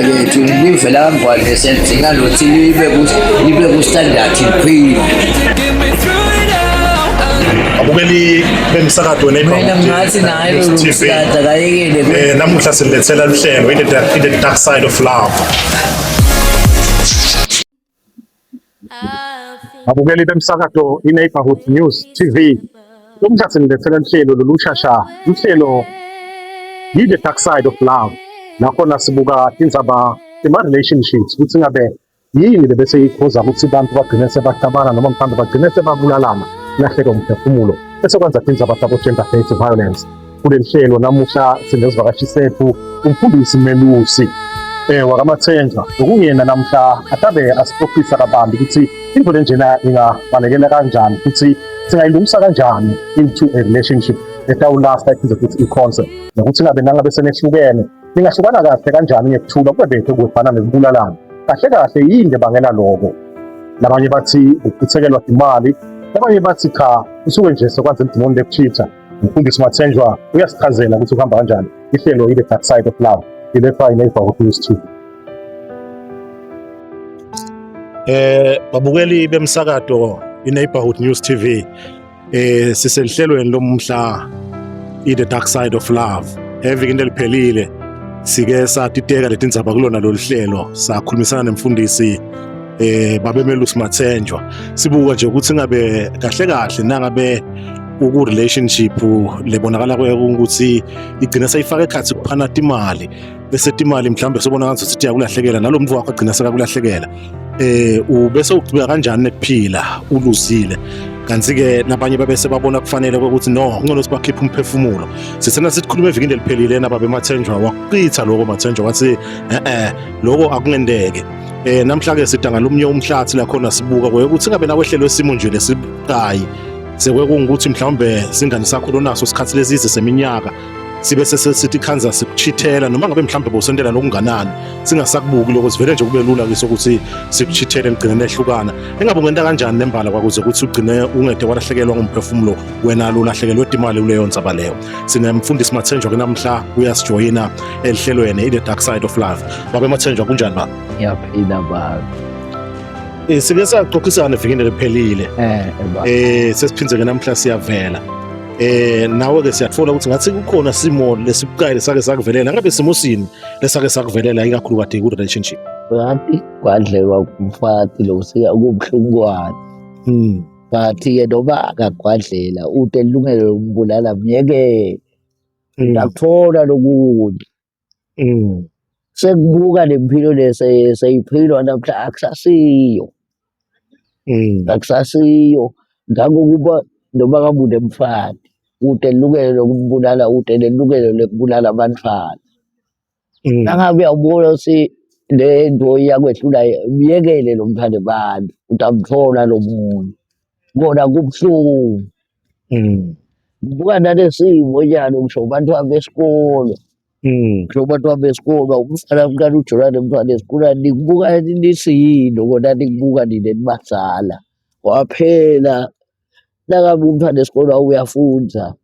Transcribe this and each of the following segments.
mnakethu live lakangwane siyalidzinga lothi libe libe ku-standard liphile. Abukeli bemsakazo Mina ngathi naye lo TV. msakazo akayekele Namuhla silethela luhlelo in the dark side of love. Abukeli bemsakazo i-Neighborhood News TV. Lomhla sinilethela luhlelo lolushasha uhlelo yi-The Dark Side of Love. Nakhona sibuka tindzaba tema-relationships ukuthi ngabe yini le bese ikhoza ukuthi abantu bagcine sebaxabana noma mhlawumbe bagcine sebabulalana lahleke umphefumulo bese kwenza tindzaba tabo-gender based violence. Kuleli hlelo namuhla sinesivakashi sethu umfundisi Melusi wakaMathenjwa okunguyena namhla atabe asixoxisa kabanzi ukuthi into lenjena ingabalekela kanjani futhi singayilungisa kanjani into a relationship etawulasta iphinde futhi ikhonse nokuthi ngabe nangabe senehlukene ningahlukana kahle kanjani ngekuthula kube bethe kufana nekubulalana. Kahle kahle yini lebangela lokho? Labanye bathi ukuchithekelwa imali, labanye bathi cha, usuke nje sekwenza idimoni lekuchitha. Umfundisi Mathenjwa uyasichazela ukuthi kuhamba kanjani. Ihlelo i-The Dark Side of Love ilethwa i-Neighborhood News TV. Babukeli bemsakato i-Neighborhood News TV, sisehlelweni lomhla i-The Dark Side of Love. Evikini eliphelile sike satiteka letindzaba kulona lolu hlelo, sakhulumisana nemfundisi babemelusi Mathenjwa, sibuka nje ukuthi ngabe kahle kahle nangabe uku relationship lebonakala ukuthi igcina seyifaka ekhathi kuphana timali, bese timali mhlawumbe sobona ngathi ukuthi iyakulahlekela nalo muntu wakho agcina sekakulahlekela, ubese uqhubeka kanjani nekuphila uluzile. Kanti-ke nabanye babese babona kufanele ukuthi no, ngcono sibakhiphe umphefumulo. Sithena sikhuluma evikini eliphelile nababe Mathenjwa, wakuchitha lokho Mathenjwa, wathi lokho akungendeke. Namhla-ke sidanga lomnye umhlathi lakhona sibuka ukuthi ngabe nakwehlelwe isimo nje lesibucayi, sekwekungukuthi mhlawumbe singane sakho lonaso isikhathi lesize seminyaka sibe sesithi khanza sikuchithela, noma ngabe mhlawumbe bosentela nokunganani, singasakubuki lokho, sivele nje kube lula kiso ukuthi sikuchithele nigcine nehlukana. Engabe ungenta kanjani nembala kwakuze ukuthi ugcine ungede walahlekelwa ngumphefumulo wena lolahlekelwe imali kuleyo ndzaba leyo? Sinemfundisi Mathenjwa ke namhla uyasijoyina elihlelweni i-The Dark Side of Love. Babe Mathenjwa, kunjani ba? Ngiyaphila baba. Sike saxoxisana evikini eliphelile. Baba. Sesiphindze ke namhla siyavela. Nawe ke siyathola ukuthi ngathi kukhona simo lesibucayi lesake sakuvelela. Ngabe simo sini lesake sakuvelela ikakhulu kade ku relationship? Ngathi kwadlelwa umfati lo sika kubuhlungu kwakhe. But-ke noma akagwadlela ute ilungelo lokumbulala, myekele. Ngakuthola lokunye. Sekubuka lempilo le seyiphilwa namhla akusasiyo. Akusasiyo. Ngangokuba noma ngabe unemfati ute ilungelo lokumbulala, ute nelungelo lokubulala abantwana. Nangabe uyawubona ukuthi le nto iyakwehlula, myekele lo mntwana bantu, utamthola lo munye. Kona kubuhlungu. Buka nalesimo nyalo, ngisho bantwana besikolo. Ngisho bantwana besikolo, umfana umntwana ujola nemntwana esikolweni, nikubuka nisiyini kona nikubuka nina nibazala. Kwaphela nangabe umntwana esikolo uyafunda,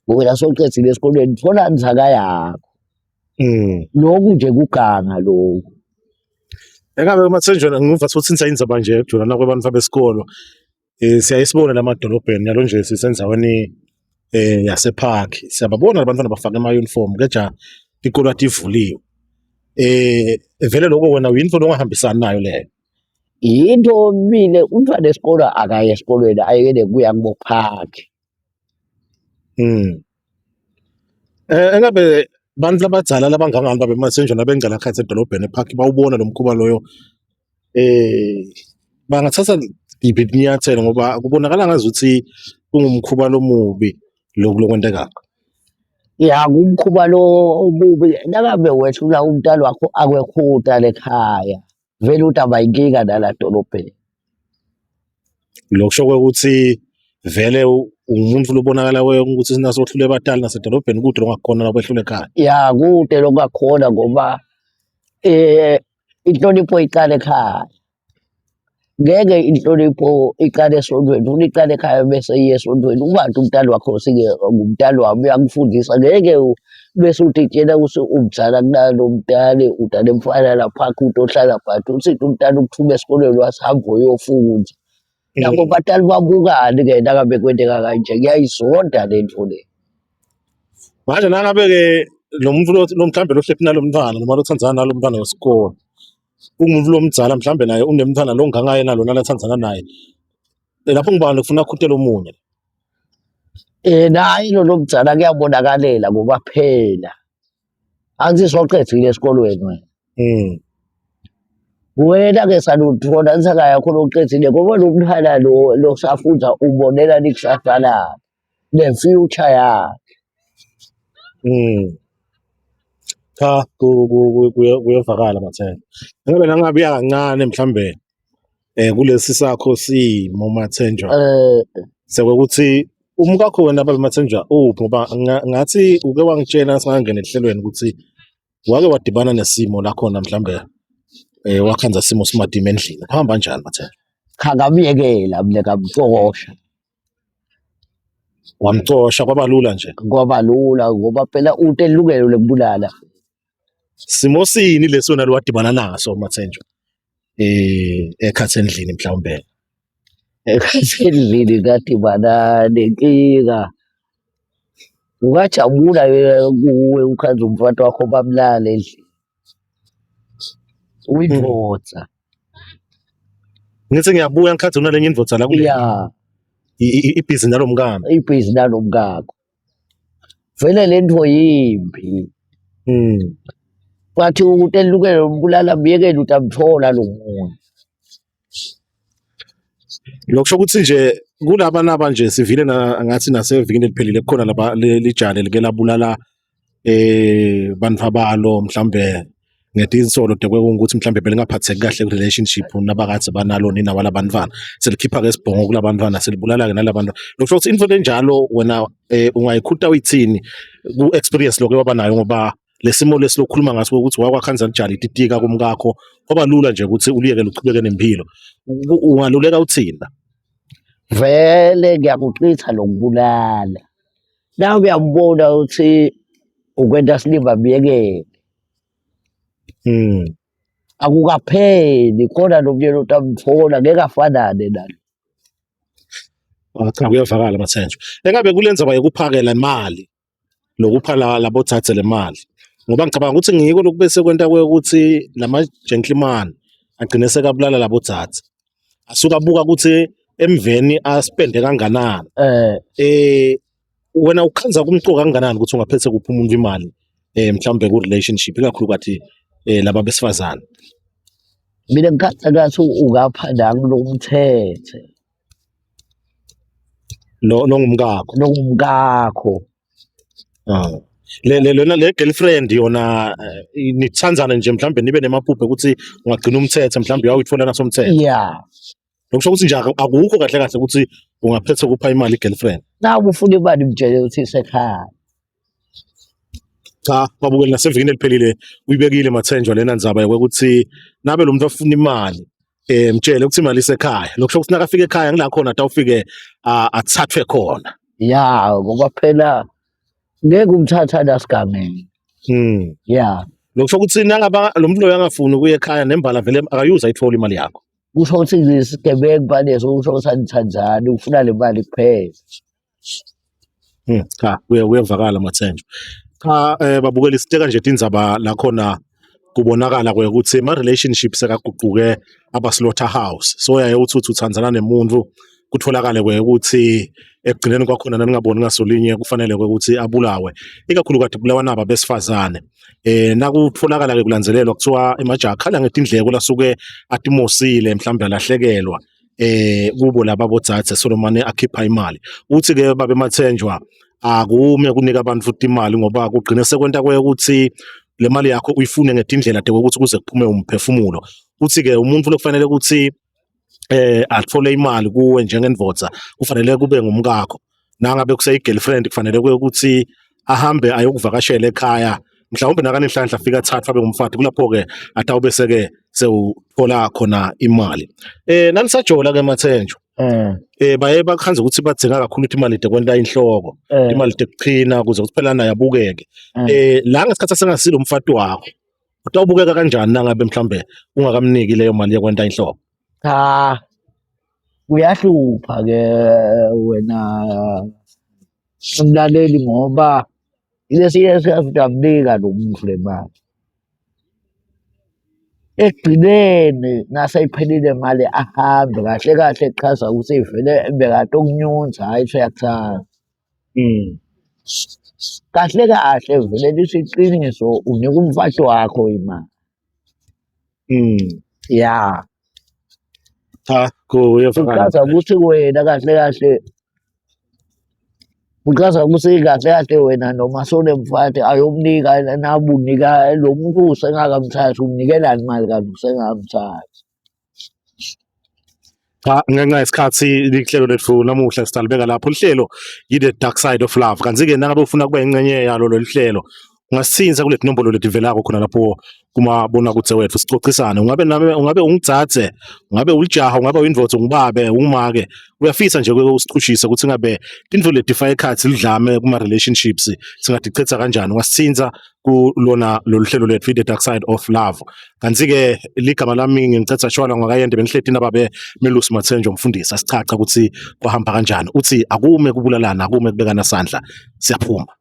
wena sowuqedile esikolweni, thola inzaka yakho. Lokhu nje kuganga lokhu. Engabe Mathenjwa ngiva ukuthi indzaba nje ekujolana kwabantu besikolo. Siyaye sibone lamadolobheni yalo nje sisendaweni yasepark, siyababona labantwana bafake ama-uniform keja tikolo ativuliwe. Vele lokho wena uyinto longahambisani nayo leyo? Yinto mina umntwana esikolo akaye esikolweni, ayekele kuya kubo park. Engabe bantu labadzala labangangani babe Mathenjwa nabengcala khathi edolobheni epark bawubona lo mkhuba loyo, bangathatha liphi inyathelo ngoba kubonakala ngazuthi kungumkhuba lomubi lokhu lokwenzekako? Ya, kumkhuba lo omubi. Nangabe wehlula umntwana wakho akwekhuta lekhaya, vele utaba inkinga nala dolobheni. Lokusho ukuthi vele umuntu lobonakala ukuthi nasohlule batali nasedolobheni kude longakhona nakwehlula ekhaya. Ya, kude lokungakhona ngoba inhlonipho iqala ekhaya. Ngeke inhlonipho iqale esontweni, ufuna iqale ekhaya bese iye esontweni. Ubantu umntana wakho sike ngumntana wami uyakufundisa, ngeke Bese utitshela ukuthi umdzala kunalo mntali udale mfana lapha utohlala but uthi umntana ukuthuba esikoleni wasihamba uyofunda. Nabo batali babukani-ke nangabe kwenteka kanje ngiyayizonda le nto le. Manje nangabe-ke lo muntu lo mhlawumbe lo hlephi nalo mntwana noma lothandzana nalo mntwana wesikole ungumuntu lomdzala mhlawumbe naye unemntwana lo ngangaye nalo nalathandzana naye lapho ngibani kufuna akhutele omunye. Naye lo lomdzala kuyabonakalela ngoba phela angithi soqedile esikolweni wena. Wena-ke saluthola insaka yakho loqedile ngoba lo mntwana lo losafunda ubonela likusasa lakhe ne-future yakhe. Cha kuyevakala Mathemba. Ngabe nangabe iya kancane mhlambe kulesi sakho simo Mathenjwa. Sekuthi umkakho wena babe Mathenjwa uphi ngoba ngathi uke wangitshela singangena ehlelweni ukuthi wake wadibana nesimo la khona mhlambe wakhanza isimo simadima endlini. Kuhamba kanjani Mathenjwa? Cha ngamyekela mina ngamxosha. Wamcosha kwaba lula nje. Kwaba lula ngoba phela ute ilungelo lekubulala. Simo sini lesi wena lowadibana naso Mathenjwa? Ekhathi endlini mhlawumbe. Ekhathi endlini ngadibana nenkinga. Ungajabula kuwe ukhanze umfati wakho bamlala endlini. Uyindvodza. Ngithi ngiyabuya ngikhathi unalenye indvodza la kule. Ya, Ibhizi nalomkami. Ibhizi nalomkakho. Vele le nto yimbi. Bathi ukuthi elukele umbulala myekele utamthola lo muntu. Lokusho ukuthi nje kulaba naba nje sivile na ngathi nasevikini eliphelile kukhona laba lijale like labulala bantu balo mhlambe ngetinsolo dekwe ukuthi mhlambe belingaphatheki kahle ku relationship nabakade banalo nina walabantwana selikhipha ke sibhongo kulabantwana selibulala ke nalabantwana. Lokusho ukuthi into lenjalo wena ungayikhutha uyithini ku experience lokho waba nayo, ngoba lesimo lesi lokukhuluma ngaso ukuthi wakwakhanza lijali ititika kumkakho kwaba lula nje ukuthi uliyeke luchubeke nempilo, ungaluleka uthini? Vele ngiyakuchitha lokubulala. Nawe uyambona ukuthi ukwenta silima myekele. Akukapheli khona lo myeni utamthola ngeke afanane nalo. Ah, cha kuyavakala Mathenjwa. Engabe kulenza yokuphakela imali lokupha labothathe le mali, ngoba ngicabanga ukuthi ngiko lokhu bese kwenta ukuthi lama gentleman agcine sekabulala labodzadze, asuke abuka ukuthi emveni aspende kanganani. Wena ukhanza kumcoka kanganani ukuthi ungaphethe kuphi umuntu imali mhlawumbe ku relationship, ikakhulukazi laba besifazane? Mina ngikhatha ngathi ungapha nami lomthethe. Lo longumkakho. Longumkakho. Ah. Le le lona le girlfriend yona nithandzana nje mhlawumbe nibe nemaphupho ukuthi ungagcina umthethe mhlawumbe uyawuyithola nasomthethe. Yeah. Lokusho ukuthi nje akukho kahle kahle ukuthi ungaphethe ukupha imali i-girlfriend. Nawe ufuna imali mtshele ukuthi isekhaya. Cha, babukeli nasevikini eliphelile uyibekile Mathenjwa lena ndzaba yokuthi nabe lo muntu afuna imali mtshele ukuthi imali isekhaya. Lokusho ukuthi nakafika ekhaya ngila khona atawufike athathwe khona. Ya, ngoba phela ngeke umthatha la sigangeni. Ya. Lokusho ukuthi nangaba lo muntu loyo angafuni ukuya ekhaya nembala vele akayuza ayithola imali yakho. Kusho ukuthi isigebengu baleso, kusho ukuthi anithandzani, ufuna le mali kuphela. Cha kuyevakala Mathenjwa. Cha babukeli siteka nje tindzaba la khona kubonakala ukuthi ama relationships sekaguquke aba slaughterhouse. So yaye uthi uthi uthandzana nemuntu kutholakale ukuthi ekugcineni kwakhona naningaboni ngasolinye kufanele ukuthi abulawe, ikakhulukazi kubulawa naba besifazane. Nakutholakala ke kulandzelelwa kuthiwa emajaha akhala ngetindleko lasuke atimosile mhlawumbe alahlekelwa kubo laba bodzadze solomane akhipha imali. Uthi ke babe Mathenjwa akume kunika abantu futhi imali, ngoba kugcine sekwenta ukuthi le mali yakho uyifune ngetindlela de ukuthi kuze kuphume umphefumulo. Uthi ke umuntu lokufanele ukuthi athole imali kuwe njengendvodza kufanele kube ngumkakho, nangabe kuseyi-girlfriend kufanele kube ukuthi ahambe ayokuvakashela ekhaya, mhlawumbe nakanenhlanhla afike athathwe abe ngumfati, kulapho-ke atawube seke sewuthola khona imali. Nanisajola ke Mathenjwa. Eh. Eh baye bakhanze ukuthi badzinga kakhulu imali tekwenta inhloko, Eh. imali tekuchina ukuze kuthi phela naye abukeke. Eh. Eh la ngesikhathi asengasilo umfati wakho. Utawubukeka kanjani nangabe mhlambe ungakamniki leyo mali yekwenta inhloko? Cha. Kuyahlupha ke wena mlaleli ngoba lesinye isikhathi uyamnika lo muntu le mali. Ekugcineni naseyiphelile imali ahambe kahle kahle kuchaza ukuthi vele bekade okunyunza hhayi useyakuthanda. Kahle kahle vele lisho iqiniso unika umfati wakho imali. Ya. Cha, kuyevakala. Kuchaza ukuthi wena kahle kahle kuchaza ukuthi kahle kahle wena noma sonemfati ayomnika nabunika lo muntu usengakamthathi umnikelani imali kanti usengakamthathi. Cha, ngenxa yesikhathi lihlelo lethu namuhla sitalibeka lapho lihlelo yi-The Dark Side of Love. Kanti-ke nangabe ufuna kuba ingxenye yalo lolu hlelo ungasithinta kule tinombolo letivelako khona lapho kumabonakudze wethu sicocisane. Ungabe name ungabe ungidzadze, ungabe ulijaha, ungabe uyindvodza, ungibabe, ungumake. Uyafisa nje usichushise ukuthi ngabe tintfo letifaka ekhatsi lidlame kuma-relationships singatichitha kanjani. Ungasithinta kulona lolu hlelo lethu i-The Dark Side of Love. Kanti-ke ligama lami ngingicetha shwala ngakayende benihleti nababe Melusi Mathenjwa umfundisi asichacha ukuthi kwahamba kanjani. Uthi akume kubulalana, akume kubekana sandla. Siyaphuma.